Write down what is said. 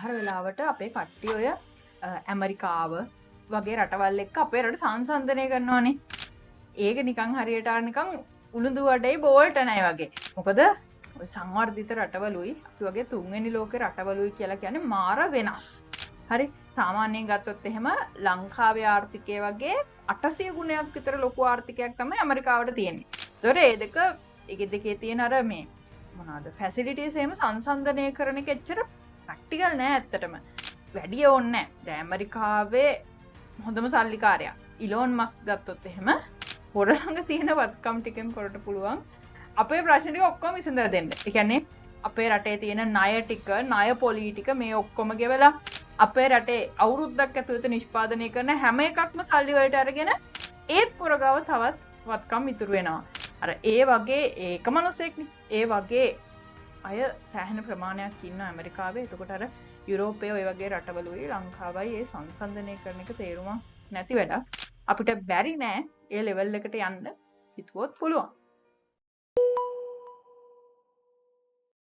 සමහර වෙලාවට අපේ කට්ටිය ඔය ඇමරිකාව වගේ රටවල් එක්ක අපේ රට සංසන්දනය කරනවානේ. ඒක නිකන් හරියට අර නිකන් උළුඳු වඩේ බෝල්ට නෑ වගේ. මොකද ඔය සංවර්ධිත රටවලුයි අපි වගේ තුන්වෙනි ලෝකේ රටවලුයි කියලා කියන්නේ මාර වෙනස්. හරි, සාමාන්‍යයෙන් ගත්තොත් එහෙම ලංකාවේ ආර්ථිකය වගේ 800 ගුණයක් විතර ලොකු ආර්ථිකයක් තමයි ඇමරිකාවට තියෙන්නේ. ඒතකොට ඒ දෙක ඒකේ දෙකේ තියෙන අර මේ මොනවාද ෆැසිලිටිස් එහෙම සංසන්දනය කරන එක එච්චර ප්‍රැක්ටිකල් නෑ ඇත්තටම. වැඩි ඕනේ නෑ. දැන් ඇමරිකාවේ හොඳම සල්ලිකාරයා ඉලෝන් මස්ක් ගත්තොත් එහෙම පොර ළඟ තියෙන වත්කම් ටිකෙන් පොරට පුළුවන් අපේ ප්‍රශ්න ටික ඔක්කොම විසඳලා දෙන්න. ඒ කියන්නේ අපේ රටේ තියෙන ණය ටික, ණය පොලී ටික මේ ඔක්කොම ගෙවලා අපේ රටේ අවුරුද්දක් ඇතුළත නිෂ්පාදනය කරන හැම එකක්ම සල්ලි වලට අරගෙන ඒත් පොර ගාව තවත් වත්කම් ඉතුරු වෙනවා. අර ඒ වගේ ඒක මනුස්සයෙක්නේ. ඒ වගේ අය සෑහෙන ප්‍රමාණයක් ඉන්නවා ඇමරිකාවේ. එතකොට අර යුරෝපයේ ඔය වගේ රටවලුයි ලංකාවයි ඒ සංසන්දනය කරන එක තේරුමක් නැති වැඩක්. අපිට බැරි නෑ ඒ ලෙවල් එකට යන්න හිතුවොත් පුළුවන්.